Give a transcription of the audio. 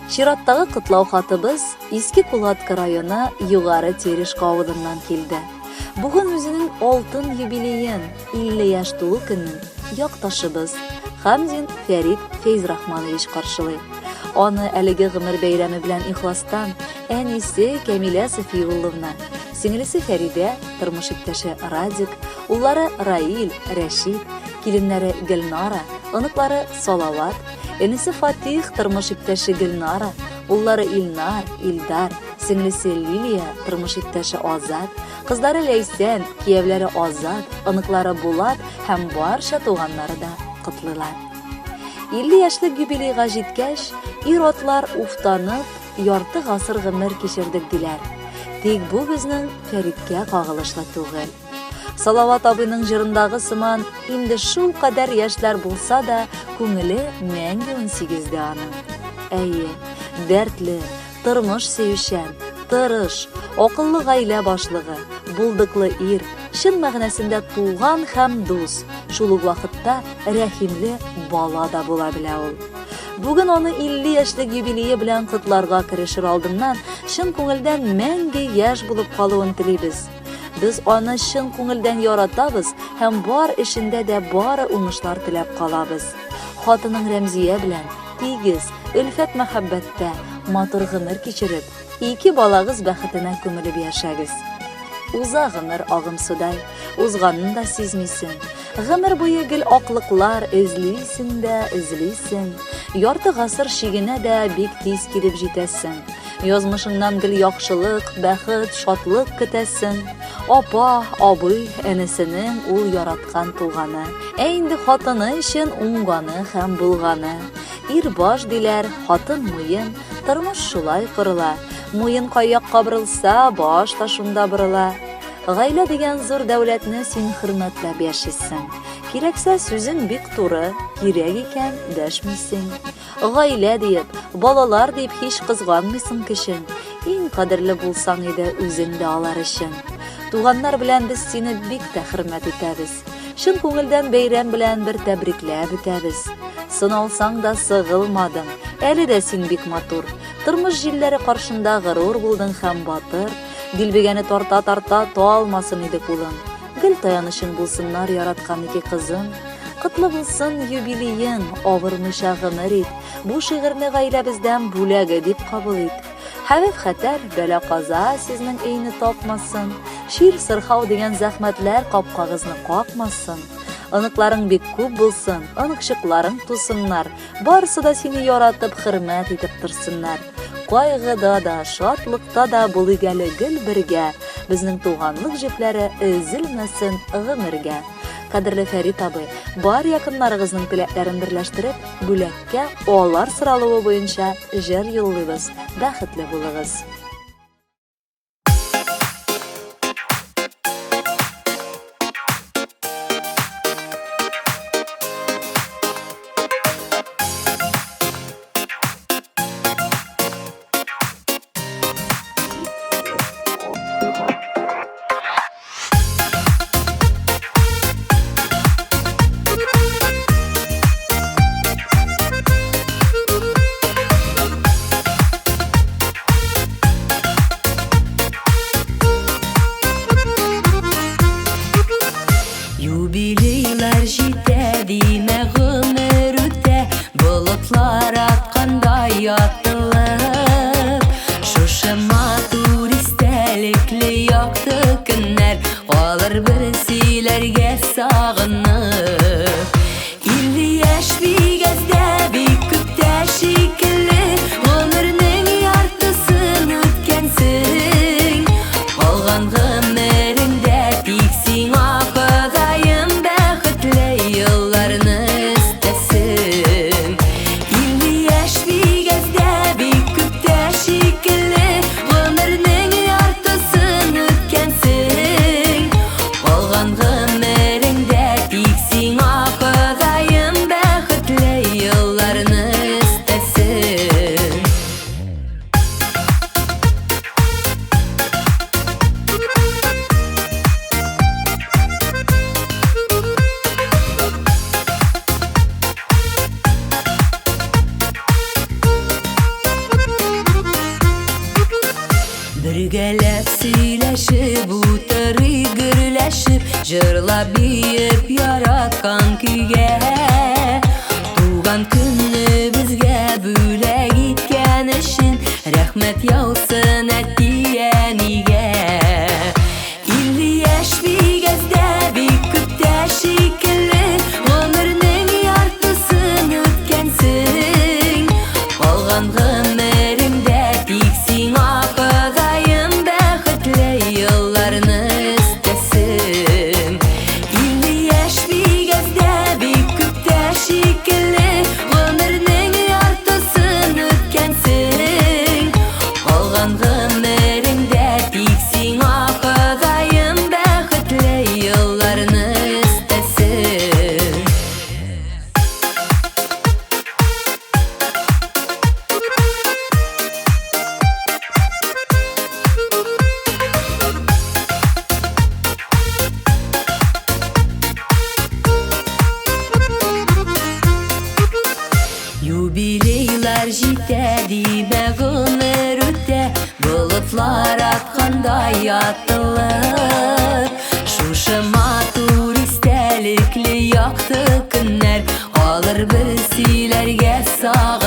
Чираттагы котлау хатыбыз Иске Кулатка районы Югары Терешка авылыннан килде. Бүген үзенең алтын юбилеен, 50 яшь тулу көнен якташыбыз Хамзин Фәрит Фәйзрахманович каршылый. Аны әлеге гомер бәйрәме белән ихластан әнисе Кәмилә Софиулловна, сеңелесе Фәридә, тормыш иптәше Радик, уллары Раил, Рәшит, киленнәре Гөлнара, оныклары Салават, энесе Фатих, тормыш иптәше Гөлнара, уллары Илнар, Илдар, сеңлесе Лилия, тормыш иптәше Азат, кызлары Ләйсән, кияүләре Азат, оныклары Булат һәм барча туганнары да котлыйлар. 50 яшьлек юбилейга җиткәч, ир-атлар уфтанып, ярты гасыр гомер кичердек диләр. Тик бу безнең Фәриткә кагылышлы түгел. Салават абыйның җырындагы сыман, инде шул кадәр яшьләр булса да, күңеле мәңге 18-дә аның. Әйе, дәртле, тормыш сөючән, тырыш, акыллы гаилә башлыгы, булдыклы ир, чын мәгънәсендә туган һәм дус, шул ук вакытта рәхимле бала да була белә ул. Бүген аны 50 яшьлек юбилее белән котларга керешер алдыннан чын күңелдән мәңге яшь булып калуын телибез. Без аны чын күңелдән яратабыз һәм бар эшендә дә бары уңышлар теләп калабыз. Хатының Рәмзия белән тигез, өлфәт мәхәббәттә, матур гомер кичереп, ике балагыз бәхетенә күмелеп яшәгез. Уза гомер агымсудай, узганын да сизмисең. Гомер буе гел аклыклар эзлисең дә эзлисең. Ярты гасыр чигенә дә бик тиз килеп җитәсең. Язмышыңнан гел яхшылык, бәхет, шатлык көтәсең. Апа, абый, энесенең ул яраткан туганы. Ә инде хатыны өчен уңганы һәм булганы. Ир баш диләр, хатын муен, тормыш шулай корыла. Муен кай якка борылса, баш та шунда борыла. Гаилә дигән зур дәүләтне син хөрмәтләп яшисең. Кирәксә сүзең бик туры, кирәк икән, дәшмисең. Гаилә диеп, балалар диеп һич кызганмыйсың көчен. Иң кадерле булсаң иде үзең дә алар өчен. Туганнар белән без сине бик тә хөрмәт итәбез. Чын күңелдән бәйрәм белән бер тәбрикләп үтәбез. Сыналсаң да сыгылмадың, әле дә син бик матур. Тормыш җилләре каршында горур булдың һәм батыр. Дилбегәне тарта-тарта талмасын иде кулың. Гел таянычың булсыннар яраткан ике кызың. Котлы булсын юбилеең, авырмыйча гомер ит. Бу шигырьне гаиләбездән бүләге дип кабул ит. Хәвеф-хәтәр, бәла-каза сезнең өйне тапмасын. Чир-сырхау дигән зәхмәтләр капкагызны какмасын. Оныкларың бик күп булсын, оныкчыкларың тусыннар. Барысы да сине яратып, хөрмәт итеп торсыннар. Кайгыда да, шатлыкта да булыйк әле гел бергә. Безнең туганлык җепләре өзелмәсен гомергә. Кадерле Фәрит абый, бар якыннарыгызның теләкләрен берләштереп, бүләккә алар соралуы буенча җыр юллыйбыз. Бәхетле булыгыз! Бергәләп сөйләшеп утырыйк гөрләшеп, җырлап биеп яраткан көйгә. Туган көнебезгә бүләк иткән өчен рәхмәт яусын әти-әнигә. 50 яшь бик әз дә, бик күп тә шикелле, гомернең яртысын үткәнсең. Калган гомереңдә тик сиңа Ходаем бәхетле елларны өстәсен. 50 яшь бик әз дә, бик күп тә шикелле, гомернең яртысын үткәнсең. Калган гомереңдә тик сиңа Ходаем бәхетле елларны өстәсен. Юбилейлар җитә, димә, гомер үтә, болытлар аткандай атылып. Шушы матур истәлекле якты көннәр калыр без сөйләргә сагынып.